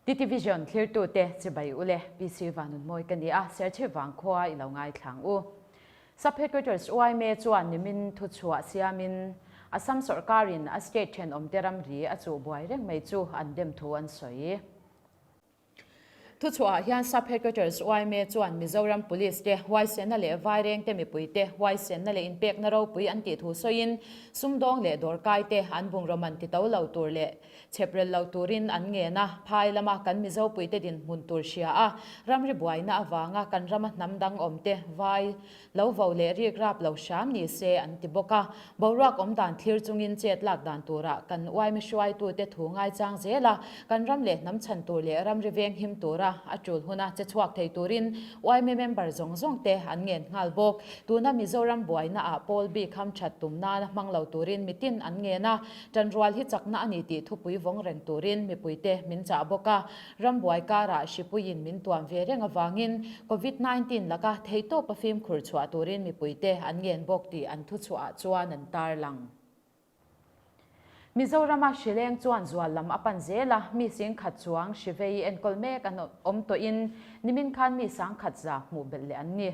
TTVision thlirtute chibai u le, PC Vanunmawi ka ni a, Serchhip vangkhua i lo ngaithlang u. Sub Headquarters yma chuan nimin thuchhuah siamin Assam sawrkarin a state thenawmte ramri a chuh buai reng mai chu an dem thu an sawi. Thuchhuahah hian Sub Headquarters yma chuan Mizoram Police te huaisenna leh vairengte mipuite huaisenna leh inpekna ropui an tih thu sawiin sumdawng leh dawrkaite an bungraw man ti to lo tur leh chheprel lo turin an ngen a, phai lama kan Mizopuite dinhmun tur hria a, ramri buaina avanga kan rama hnam dang awmte vai Lo vo leh rik rap lo hram ni se an ti bawk a, boruak awm dan thlir chungin chet lak dan turah kan uaime hruaitute thu ngaichang zel a, kan ram leh hnam chhan tur leh ramri veng him tura a tul huna che chhuak thei turin uaime member zawng zawng te an ngen nghal bawk. Tuna Mizoram buaina ah pawl bik ham that tum nana hmang lo turin mitin an ngen a, tanrual hi chakna a ni tih thupui vawng reng turin mipuite min chah bawk a. Rambuai karah hripuiin min tuam ve reng avangin Covid 19 laka theihtawpa fimkhur chhuah turin mipuite an ngen bawk tih an thuchhuahah chuan an tarlang. Mizorama hrileng chuan zual lam a pan zel a, mi singkhat chuang hrivei enkawl mek an awm tawhin nimin khan mi sangkhat za hmuh belh leh an ni.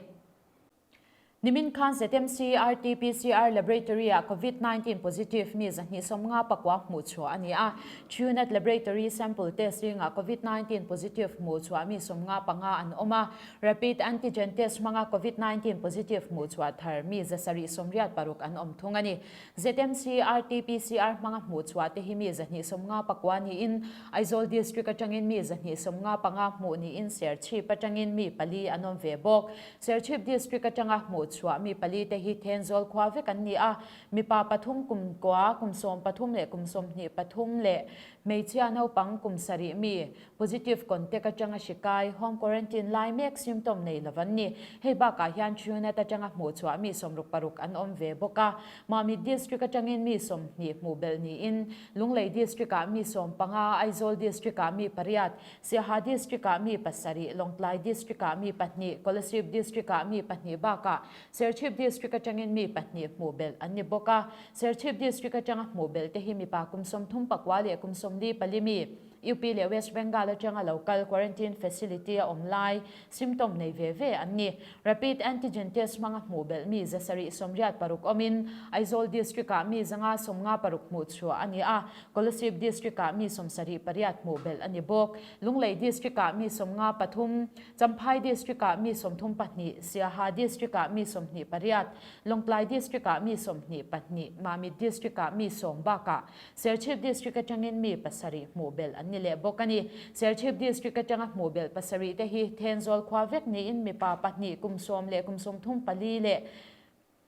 Nimin khan ZMC RT-PCR Laboratory-ah Covid 19 positive mi 250 hmuh chhuah a ni a. Truenat Laboratory sample test ringah Covid 19 positive hmuh chhuah mi 55 an awm a. Rapid antigen test hmanga Covid 19 positive hmuh chhuah thar mi 786 an awm thung a ni. ZMC RT-PCR hmanga hmuh chhuah te hi mi 259 niin Aizawl District atangin mi 255 hmuh niin Serchhip atangin mi pali an awm ve bawk. Serchhip District atanga hmuh chhuah mi pali te hi Thenzawl khua vek an ni a, mipa pathum kum kua, kum 13 leh kum 23 leh hmeichhia naupang kum sarih mi positive contact atanga hri kai, home quarantine lai mek symptom nei lo an ni. Hei bakah hian Truenat atanga hmuh chhuah mi 66 an awm ve bawk a, Mamit District atangin mi 20 hmuh belh niin Lunglei District-ah mi 15, Aizawl District-ah mi pariat, Siaha District-ah mi pasarih, Lawngtlai District-ah mi pahnih, Kolasib District-ah mi pahnih bakah Serchhip District atangin mi pahnih hmuh belh an ni bawk a. Serchhip District atanga hmuh belh te hi mipa kum 34 leh kum 44 mi, UP leh West Bengal atanga lo kal quarantine facility a awm lai, symptom nei ve ve an ni. Rapid antigen test hmanga hmuh belh mi 786 awmin Aizawl District-ah mi 556 hmuh chhuah a ni a. Kolasib District-ah mi 78 hmuh belh a ni bawk. Lunglei District-ah mi 53, Champhai District-ah mi 32, Siaha District-ah mi 28, Lawngtlai District-ah mi 22, Mamit District-ah mi 10 bakah Serchhip District atangin mi pasarih hmuh belh an ni leh bawk a ni. Serchhip District atanga hmuh belh pasarih te hi Thenzawl khua vek niin mipa pahnih kum 10 leh kum 34 leh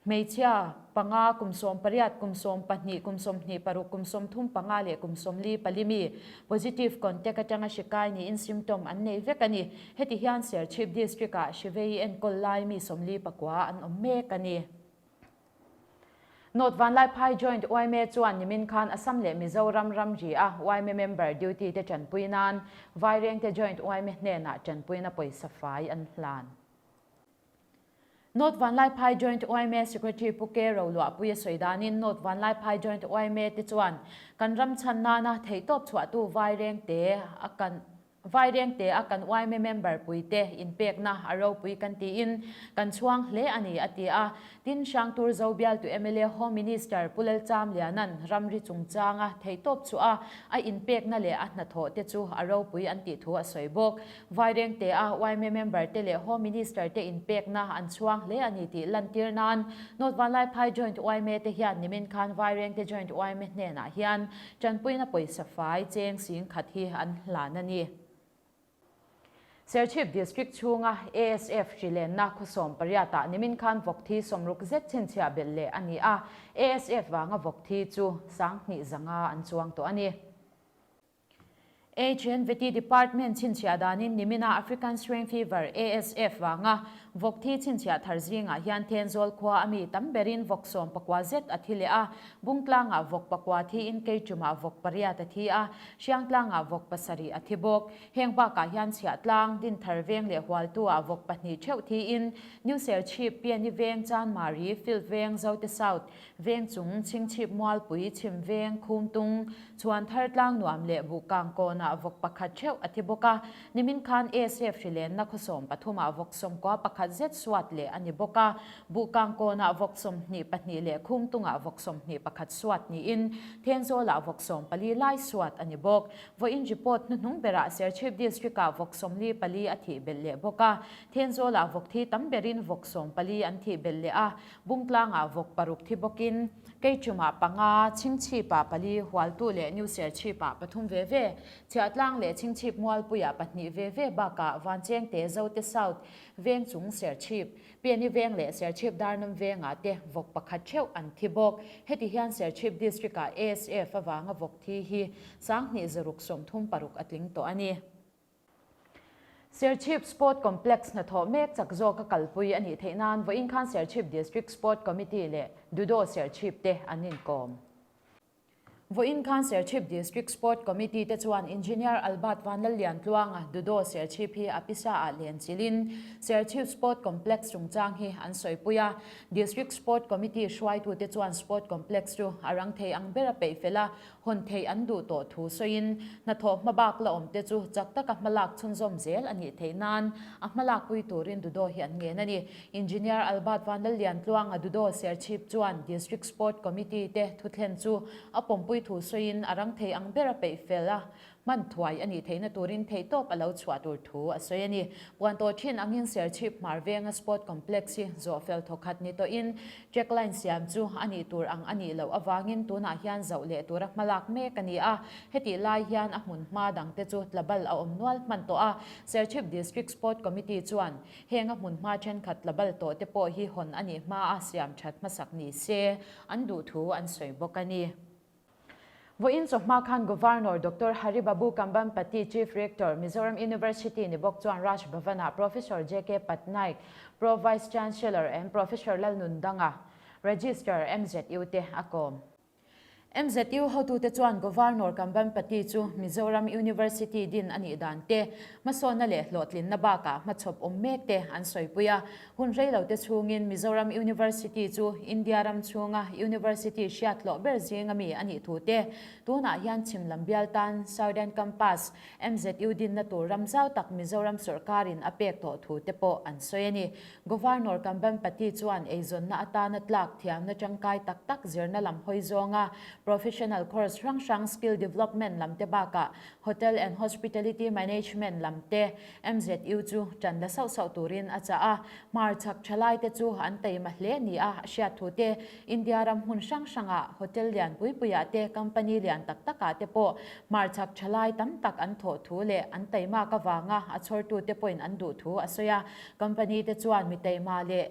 Hmeichhia, panga, kum 18, kum 12, kum 26, kum 35 leh kum 44 mi positive contact atanga hri kai niin symptom an nei vek a ni. Heti hian Serchhip District-ah hri vei enkawl lai mi 49 an awm mek a ni. North Vanlaiphai Joint yma chuan nimin khan Assam leh Mizoram ramri a yma member duty te tanpui nan Vairengte Joint yma hnenah tanpuina pawisa fai an hlan. North Vanlaiphai Joint yma Secretary Pu Ke Roluahpuia sawi danin North Vanlaiphai Joint yma te chuan kan ram chhan nana theihtawp chhuahtu Vairengte a kan Vairengte a kan yma member puite inpekna a ropui kan tiin kan chhuang hle a ni a ti a. Tin, Hrangtur Zobialtu mla Home Minister Pu Lalchamliana'n ramri chungchanga theihtawp chhuah a a inpekna leh a hnathawh te chu a ropui an tih thu a sawi bawk. Vairengte a yma member te leh Home Minister te inpekna an chhuang hle a ni tih lantir nan North Vanlaiphai Joint yma te hian nimin khan Vairengte Joint yma hnenah hian tanpuina pawisa fai cheng sing khat hi an hlan a ni. Serchhip District chhunga ASF hrilenna khawsawm pariatah nimin khan vawk thi 60 zet chhinchhiah belh leh a ni a, ASF vanga vawk thi chu 2500 an chuang tawh a ni. HNVT Department chhinchhiah danin nimina African Swine Fever, ASF, vanga Vawk thi chhinchhiah thar zingah hian Thenzawl khua a mi tam berin vawk 19 zet a thi leh a, Bungtlangah vawk pakua thiin Keichumah vawk pariat a thi a, Hriangtlangah vawk pasarih a thi bawk. Heng bakah hian Chhiahtlang, Dinthar veng leh Hualtu-ah vawk pahnih theuh thiin New Serchhip, Piani veng, Chanmari, Field veng, Zote South, Vengchung, Chhingchhip Mualpui, Chhim Veng, Khumtung, Chhuanthar Tlang Nuam leh Buhkang kawnah vawk pakhat theuh a thi bawk a. Nimin khan ASF hrilenna khawsawm pathumah vawk 91 zet suat leh a ni bawk a. Buhkang kawnah vawk 22 leh Khumtungah vawk 21 suat niin Thenzawlah vawk 14 lai suat a ni bawk. Vawiin report hnuhnung berah Serchhip District-ah vawk 44 a thih belh leh bawk a. Thenzawlah vawk thi tam berin vawk 14 an thih belh leh a. Bungtlangah vawk paruk thi bawkin Keichumah panga, Chhingchhipah pali, Hualtu leh New Serchhipah pathum ve ve, Chhiahtlang leh Chhingchhip Mualpuiah pahnih ve ve bakah Vanchengte, Zote South, Vengchung Serchhip, Piani Veng leh Serchhip Darnawm Vengah te vawk pakhat theuh an thi bawk. Heti hian Serchhip District-ah ASF avanga vawk thi hi 2636 a tling tawh a ni. Serchhip Sport Complex hnathawh mek chak zawka kalpui a nih theih nan vawiin khan Serchhip District Sport Committee leh Dudo Serchhip te an inkawm. Vawiin khan Serchhip District Sport Committee te chuan Engineer Albert Vanlalliantluanga Dudo Serchhip hi a pisa ah len chilhin Serchhip Sport Complex chungchang hi an sawipui a. District Sport Committee hruaitute chuan Sport Complex chu a rang thei ang bera peih fel a, Hawn theih an duh tawh thu sawiin, hnathawh hmabak la awmte chu chak taka hmalak chhunzawm zel a nih theih nan a hmalakpui turin Dudo hi an ngen a ni. Engineer Albert Vanlalliantluanga Dudo Serchhip chuan District Sport Committee te thuthlen chu a pawmpui thu sawiin a rang thei ang bera peih fel a hman thuai a nih theihna turin theihtawp a lo chhuah tur thu a sawi a ni. Puan tawh thin angin Serchhip Hmar Venga Sport Complex hi zawh fel thawkhat ni tawhin Track line siam chu a nih tur ang a nih loh avangin tunah hian zoh leh tura hmalak mek a ni a, hetih lai hian a hmun hma dangte chu tlabal a awm nual hman tawh a. Serchhip District Sport Committee chuan heng a hmun hma thenkhat tlabal tawh te pawh hi hawn a nih hma a siam that hmasak ni se an duh thu an sawi bawk a ni. Vawiin chawhma khan Governor Doctor Hari Babu Kambhampati, Chief Rector, Mizoram University ni bawk chuan Raj Bhavan-ah Professor JK Patnaik, Pro Vice Chancellor and Professor Lalnundanga, Registrar, MZU te a kawm. MZU hotute chuan Governor Kambhampati chu Mizoram University din a nih dan te, hmasawnna leh hlawhtlinna bakah hmachhawp awm mek te an sawipui a. Hun reilote chhungin Mizoram University chu India ram chhunga University hriat hlawh ber zinga mi a nih thu te, tunah hian chhim lam bial tan Southern Campus, MZU dinna tur ram zau tak Mizoram sawrkarin a pek tawh thu te pawh an sawi a ni. Governor Kambhampati chuan eizawnna atana tlak thiamna tangkai tak tak zirna lam hawi zawnga professional course hrang hrang skill development lam te bakah Hotel and Hospitality Management lam te MZU chu tan la sauh sauh turin a chah a, hmarchhak thalaite chu an taima hle ni a hriat thu te, India ram hmun hrang hrangah hotel lian pui puiah te, company lian tak takah te pawh hmarchhak thalai tam tak an thawh thu leh an taimak avanga a chhawrtute pawhin an duh thu a sawi a, company te chuan mi taima leh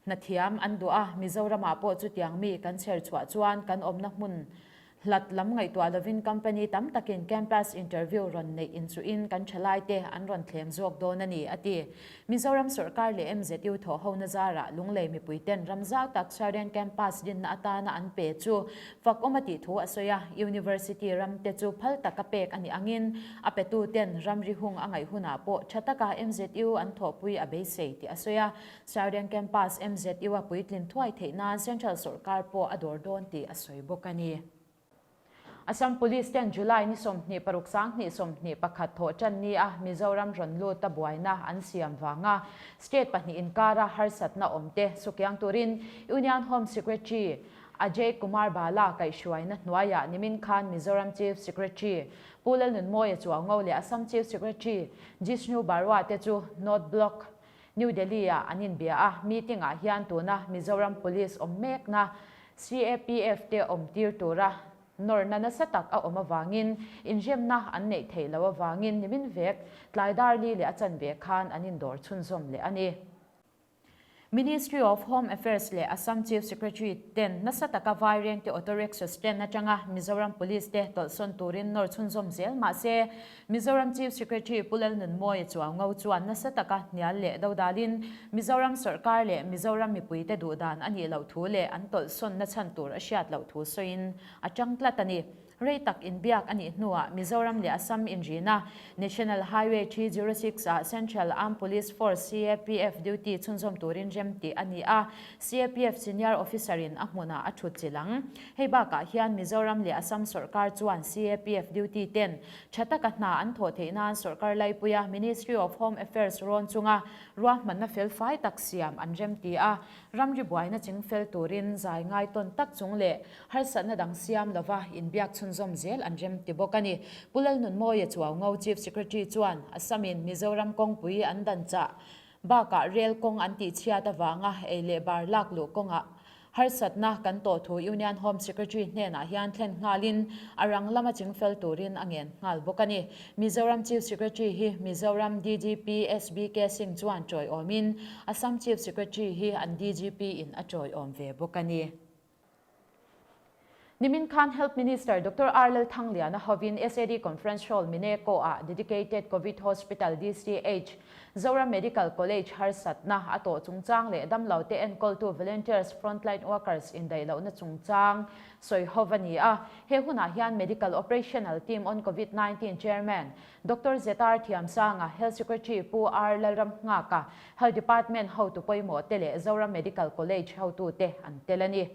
Hnathiam an duh a, Mizoramah pawh chutiang mi kan chher chhuah chuan kan awmna hmun hlat lam ngaihtuah lovin company tam takin campus interview rawn neih inchuhin kan thalaite an rawn thlem zawk dawn a ni, a ti. Mizoram sawrkar leh MZU thawhhona zarah Lunglei mipuiten ram zau tak Southern Campus dinna atana an pe chu fakawm a tih thu a sawi a, University ramte chu phal taka pek a nih angin a petuten ramri hung a ngaih hunah pawh tha taka MZU an thawhpui a beisei tih a sawi a. Southern Campus MZU a puitlin thuai theih nan Central sawrkar pawh a dawr dawn tih a sawi bawk a ni. Assam Police ten July ni 26 2021 thawh tan ni a Mizoram rawn lut a buaina an siam vanga state pahnih inkara harsatna awm te sukiang turin Union Home Secretary Ajay Kumar Bhalla kaihhruaina hnuaiah nimin khan Mizoram Chief Secretary Pu Lalnunmawia Chuaungo leh Assam Chief Secretary Jishnu Barua te chu North Block New Delhi-ah an inbia a, meeting-ah hian tuna Mizoram Police awm mekna CAPF te awm tir tura nawrna nasa tak a awm avangin inremna an neih theih loh avangin nimin vek tlai dar li leh a chanve khan an indawr chhunzawm leh a ni. Ministry of Home Affairs leh Assam Chief Secretary ten nasa taka Vairengte Auto Rickshaw Stand atanga Mizoram Police te tawlhsawn turin nawr chhunzawm zel mah se, Mizoram Chief Secretary Pu Lalnunmawia Chuaungo chuan nasa taka hnial leh dodalin Mizoram sawrkar leh Mizoram mipuite duhdan a nih loh thu leh an tawlhsawnna chhan tur a hriat loh thu sawiin a tang tlat a ni. Rei tak inbiak a nih hnuah Mizoram leh Assam inrina National Highway 306 ah Central Armed Police Force, CAPF, duty chhunzawm turin rem tih a ni a, CAPF senior officer in a hmunah a thut chilh ang. Hei bakah hian Mizoram leh Assam sawrkar chuan CAPF duty ten tha taka hna an thawh theih nan sawrkar laipuia Ministry of Home Affairs rawn chunga ruahmanna felfai tak siam an rem ti a, Ramri buaina ching fel turin zai ngai tawn tak chung leh harsatna dang siam lova inbiak chhunzawm zel an rem ti bawk a ni. Pu Lalnunmawia Chuaungo Chief Secretary chuan Assam-in Mizoram kawngpui an dan chah bakah rel kawng an tihchhiat avanga ei leh bar lak luh kawngah harsatna kan tawh thu Union Home Secretary hnenah hian thlen nghalin a rang lama ching fel turin a ngen nghal bawk a ni. Mizoram Chief Secretary hi Mizoram DGP SBK Singh chuan tawiawmin Assam Chief Secretary hi an DGP in a tawiawm ve bawk a ni. Nimin khan Health Minister Doctor R Lalthangliana hovin SAD Conference Hall Mineco ah Dedicated Covid Hospital, DCH, Zoram Medical College harsatna a tawh chungchang leh damlote enkawltu Volunteers Frontline Workers indaihlohna chungchang sawi ho a ni a. He hunah hian Medical Operational Team on Covid 19 Chairman Doctor ZR Thiamsanga, Health Secretary Pu R Lalramnghaka, Health Department hotu pawimawh te leh Zoram Medical College hotute an tel a ni.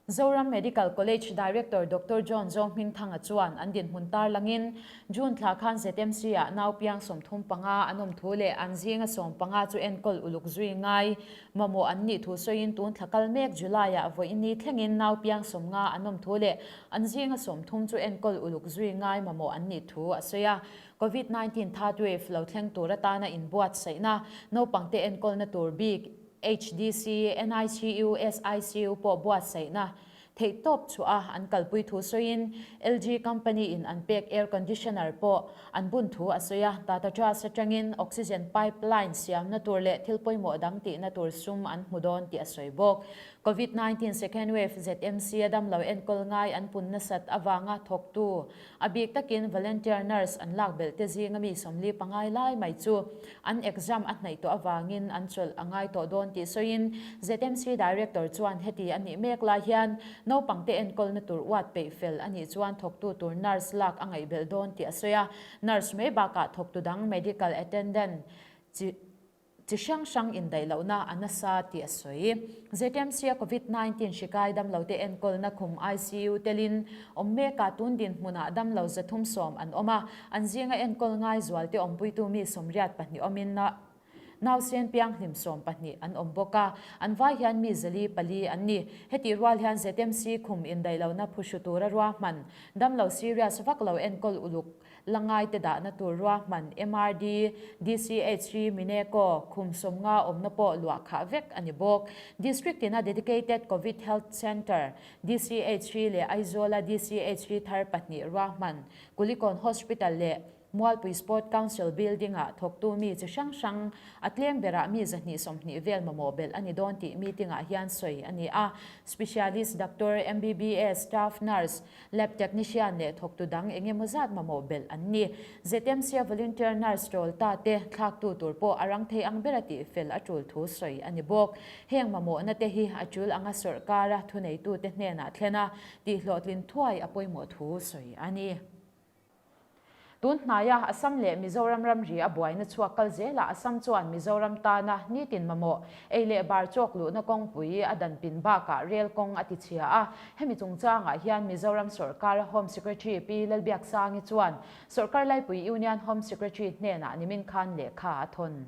Zoram Medical College Director Doctor John Zohmingthanga chuan an dinhmun tarlangin June thla khan ZMC-ah nau piang 35 an awm thu leh an zinga 15 chu enkawl uluk zui ngai Mamawh an nih thu sawiin tun thla kal mek July-ah vawiini thlengin nau piang 50 an awm thu leh an zinga 30 chu enkawl uluk zui ngai mamawh an nih thu a sawi a. Covid 19 third wave lo thleng tur atana inbuatsaihna, naupangte enkawlna tur bik HDC, NICU, SICU pawh buatsaihna Theihtawp chhuah a an kalpui thu sawiin LG company in an pek air conditioner pawh an bun thu a sawi a, Tata Trust atangin oxygen pipe line siamna tur leh thil pawimawh dang tihna tur sum an hmu dawn tih a sawi bawk. Covid 19 second wave ZMC a damlo enkawl ngai an pun nasat avanga thawktu A bik takin volunteer nurse an lak belh te zinga mi 45 lai mai chu an exam a hnaih tawh avangin an chawlh a ngai tawh dawn tih sawiin ZMC Director chuan heti a nih mek lai hian naupangte enkawlna tur uat peih fel a nih chuan thawktu tur nurse lak a ngaih belh dawn tih a sawi a, nurse mai bakah thawktu dang medical attendant chi Chi hrang hrang indaih lohna a nasa tih a sawi. ZMC-a Covid 19 hri kai damlote enkawlna khum ICU telin awm mekah tun dinhmunah damlo 310 an awm a, an zinga enkawl ngai zualte awmpuitu mi 82 awmin nausen pianghlim 12 an awm bawk a, an vai hian mi 404 an ni. Hetih rual hian ZMC khum indaih lohna phuhru tura ruahman damlo serious vak lo enkawl uluk La ngaite dahna tur ruahman MRD, DCHC, Mineco, khum 50 awmna pawh luah khah vek a ni bawk. District ina Dedicated Covid Health Centre, DCHC leh Aizawla DCHC thar pahnih ruahman, Kulikawn Hospital leh Mualpui Sport Council Building-ah thawktu mi chi hrang hrang a tlem berah mi 120 vel mamawh belh a ni dawn tih meeting-ah hian sawi a ni a. Specialist Doctor, MBBS, Staff Nurse, Lab technician leh thawktu dang eng emaw zat mamawh belh an ni. ZMC-a volunteer nurse ṭawl ta te thlaktu tur pawh a rang thei ang bera tih fel a ṭul thu sawi a ni bawk. Heng mamawhna te hi a ṭul anga sawrhkara thuneitute hnenah thlen a, tihhlawhtlin thuai a pawimawh thu sawi a ni. Tun hnaia Assam leh Mizoram ramri a buaina chhuak kal zelah Assam chuan Mizoram tana nitin mamawh ei leh bar chawk luhna kawngpui a dan pin bakah rel kawng a ti chhia a. Hemi chungchangah hian Mizoram sawrkara Home Secretary Pi Lalbiaksangi chuan sawrkar laipui Union Home Secretary hnenah nimin khan lehkha a thawn.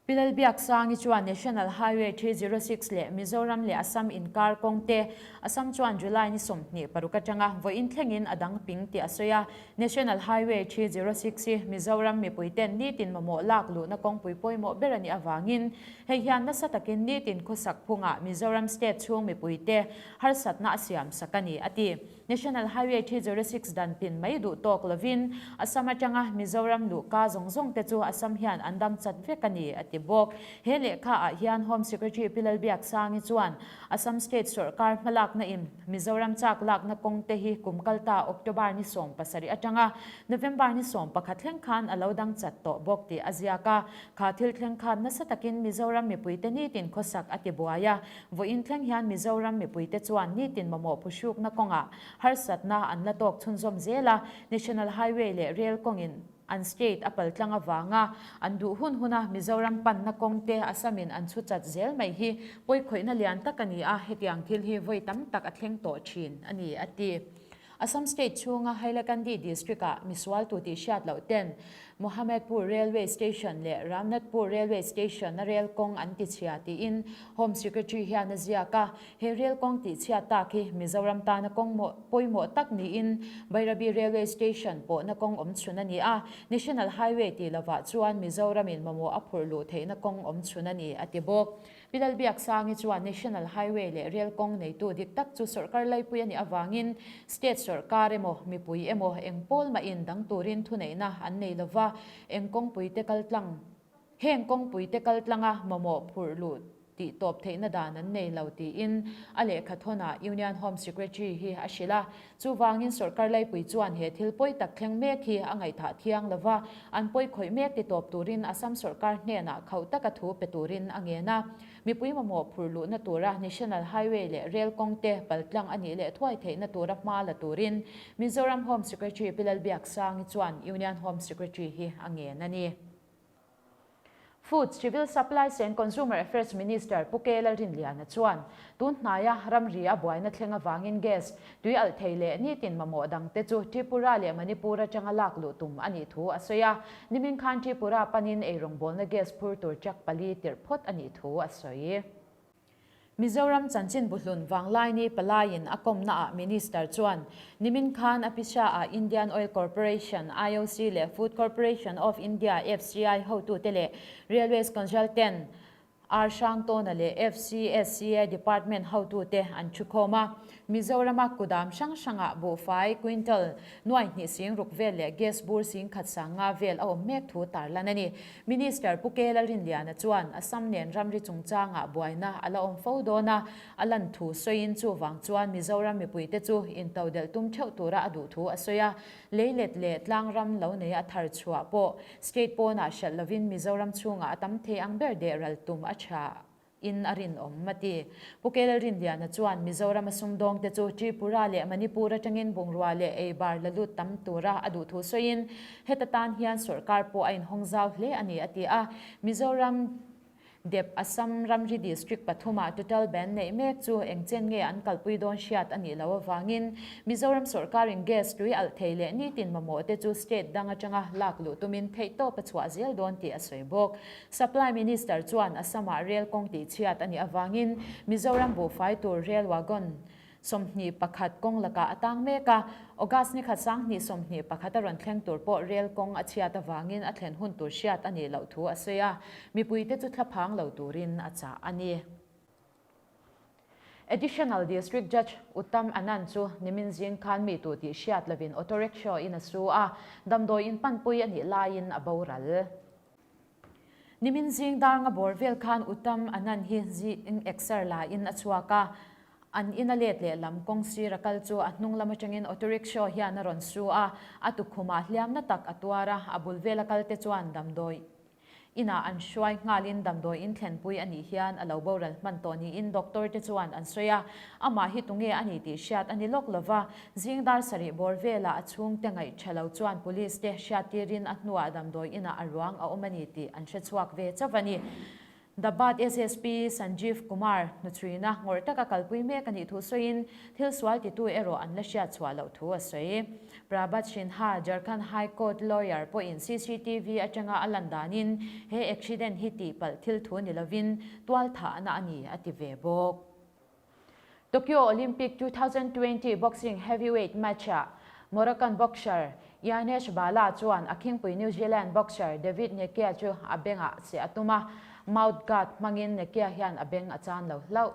Pi Lalbiaksangi chuan National Highway 306 leh Mizoram leh Assam inkar kawng te Assam chuan July ni 26 atanga vawiin thlengin a dang ping tih a sawi a. National Highway 306 hi Mizoram mipuiten nitin mamawh lak luhna kawngpui pawimawh ber a nih avangin hei hian nasa takin nitin khawsak phungah Mizoram state chhung mipuite harsatna a siamsak a ni, a ti. National Highway 306 dan pin mai duh tawk lovin Assam atanga Mizoram luhka zawng zawng te chu Assam hian an dam chat vek a ni, a ti. ti bawk. He lehkha ah hian Home Secretary Pi Lalbiaksangi chuan Assam State sawrkar hmalakna in Mizoram chak lakna kawng te hi kum kalta October ni 17 atanga November ni 11 thleng khan a lo dang chat tawh bawk tih a ziak a. Kha thil thleng khan nasa takin Mizoram mipuite nitin khawsak a ti buai a. Vawiin thleng hian Mizoram mipuite chuan nitin mamawh phuhrukna kawngah harsatna an la tawk chhunzawm zel a, National Highway leh Rail kawngin an state a paltlang avanga an duh hun huna Mizoram panna kawng te Assam-in an chhu chat zel mai hi pawikhawihna lian tak a ni a, hetiang thil hi vawi tam tak a thleng tawh thin a ni, a ti. Assam state chhunga Hailakandi district-ah misualtu tih hriat loh ten Mohamedpur Railway Station leh Ramnathpur Railway Station-a rel kawng an tichhia tiin Home Secretary hian a ziak a. He rel kawng tihchhiat tak hi Mizoram tana kawng pawimawh tak niin Bairabi Railway Station pawhna kawng awm chhun a ni a, National Highway tih lovah chuan Mizoramin mamawh a phurh luh theihna kawng awm chhun a ni, a ti bawk. Pi Lalbiaksangi chuan National Highway leh rel kawng neitu dik tak chu sawrkar laipui a nih avangin state sawrkar emaw, mipui emaw eng pawl mahin dang turin thuneihna an nei lova, eng kawngpuite kaltlang heng kawngpuite kaltlanga mamawh phurh luh tih tawp theihna dan an nei lo tiin a lehkha thawnah Union Home Secretary hi a hrilh a. Chuvangin sawrkar laipui chuan he thil pawi tak thleng mek hi a ngaihthah thiang lova, an pawi khawih mek ti tawp turin Assam sawrkar hnenah khauh taka thu pe turin a ngen a. Mipui mamawh phur luhna tura National Highway leh Rail kawng te paltlang a nih leh thuai theihna tura hma la turin Mizoram Home Secretary Pi Lalbiaksangi chuan Union Home Secretary hi a ngen a ni. Food, Civil Supplies and Consumer Affairs Minister Pu K Lalrinliana chuan tun hnaia ramri a buaina thleng avangin gas, tui alh thei leh nitin mamawh dangte chu Tripura leh Manipur atanga lak luh tum a nih thu a sawi a. Nimin khan Tripura panin eirawngbawlna gas phur tur truck pali tirh phawt a nih thu a sawi. Mizoram chanchin buhlun Vanglaini palaiin a kawmnaah Minister chuan nimin khan a pisha-ah Indian Oil Corporation, IOC, leh Food Corporation of India, FCI, hotute leh Railways Consultant R Hrangtawna leh FCSCA Department hotute an thukhawm a. Mizorama kudam hrang hrangah buhfai, quintal, nuai hnih sing ruk vel leh gas bur sing khat sang nga vel a awm mek thu tarlan a ni. Minister Pu K Lalrinliana chuan Assam nen ramri chungchangah buaina a la awm fo dawn a, a lan thu sawiin chuvang chuan Mizoram mipuite chu intodelh tum theuh tura a duh thu a sawi a. Leilet leh tlangram lo neia a thar chhuah pawh state pawnah hralh lovin Mizoram chhungah a tam thei ang ber deh ral tum a tha. in a rinawm a ti. Pu Kel Rinliana chuan Mizoram a sumdawngte chu Tripura leh Manipur atangin bungrua leh ei bar la lut tam tura a duh thu sawiin heta tan hian sawrkar pawh a inhawng zau hle a ni a ti a. Mizoram dep Assam ramri district pathumah total ban neih mek chu engchen nge an kalpui dawn hriat a nih loh avangin Mizoram sawrkarin gas tui alh thei leh nitin mamawh te chu state dang atanga lak luh tumin theihtawp a chhuah zel dawn tih a sawi bawk. Supply Minister chuan Assam-ah rel kawng tihchhiat a nih avangin Mizoram buhfai tur rel wagon 21 kawng lakah a tang mek a, August ni khat 2021 a rawn thleng tur pawh rel kawng a chhiat avangin a thlen hun tur hriat a nih loh thu a sawi a, mipuite chu thlaphang lo turin a chah a ni. Additional District Judge Uttam Anand chu nimin zing khan mi tu tih hriat lovin auto rickshaw in a su a, damdawi in panpui a nih laiin a boral. Nimin zing dar nga bawr vel khan Uttam Anand hi zing exer la in a chhuak a, an in a let leh lam kawng sir a kal chu a hnung lam atangin auto rickshaw hian a rawn su a, a tukkhumah hliamna tak a tuar a, a bul vela kal te chuan damdawi inah an hruai nghalin damdawi in thlenpui a nih hian a lo boral hman tawh niin doctor te chuan an sawi a, amah hi tunge a ni tih hriat a ni lawk lova, Zing dar sarih bawr velah a chhungte ngaih tha lo chuan police te hriattirin a hnuah damdawi inah a ruang a awm a ni tih an hre chhuak ve chauh a ni. Dabad SSP Sanjeev Kumar hnuchhuina ngawrh taka kalpui mek a nih thu sawiin thil sual titu erawh an la hriat chhuah loh thu a sawi. Prabhat Sinha, Jharkhand High Court lawyer pawhin cctv atanga a lan danin he accident hi tihpalh thil thu ni lovin tualthahna a ni a ti ve bawk. Tokyo Olympic 2020 boxing heavyweight match-ah Moroccan boxer Yanesh Bala chuan a khingpui New Zealand boxer David Nekia chu a bengah seh a tum a, mouth guard hmangin Nekia hian a beng a chan lo hlauh.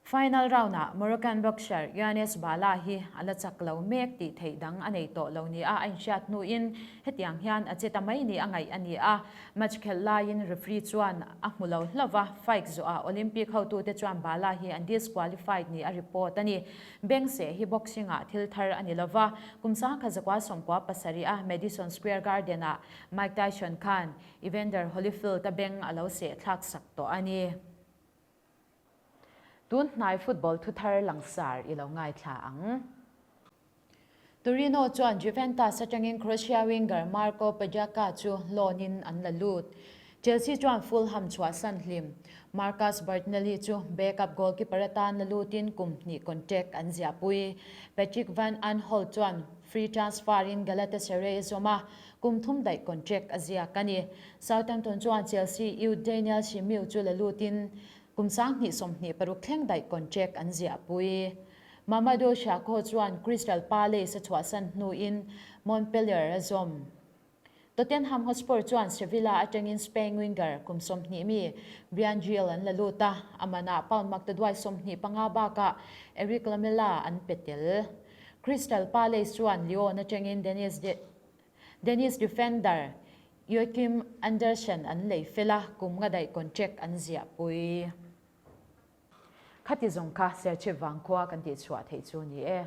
Final round-ah Moroccan boxer Younes Bala hi a la chak lo mek tih theih dang a nei tawh lo nia a inhriat hnuin hetiang hian a che ta mai ni a ngaih a ni a. Match khelh laiin referee chuan a hmu lo hlauh va, fight zawhah Olympic hotute chuan Bala hi an disqualified ni a report a ni. Beng seh hi boxing-ah thil thar a ni lo va, kum 1997 a Madison Square Garden-ah Mike Tyson khan Evander Holyfield-a beng a lo seh thlak sak tawh a ni. Tun hnai football thuthar langsar i lo ngaithla ang. Torino chuan Juventus atangin Croatia winger Marko Pjaca chu loan in an la lut. Chelsea chuan Fulham chhuahsan hlim Marcus Bertinelli chu backup goalkeeper atan la lutin kum hnih contract an ziahpui. Patrick van Aanholt chuan free transfer in Galatasaray a zawm a, kum thum daih contract a ziak a ni. Southampton chuan Chelsea youth Daniel Simiu chu la lutin kum 2026 thleng daih contract an ziahpui. Mamadou Sakho chuan Crystal Palace a chhuahsan hnuin Montpellier a zawm. Tottenham Hotspur chuan Sevilla atangin Spain winger kum 20 mi Bryan Gil an la lut a, a manah pound maktaduai 25 bakah Eric Lamela an pe tel. Crystal Palace chuan Lyon atangin Denis Danish defender Joachim Andersen an lei fel a, kum nga daih contract an ziahpui. Khati zawng kha Serchhip vangkhua kan tihchhuah theih chu ni e.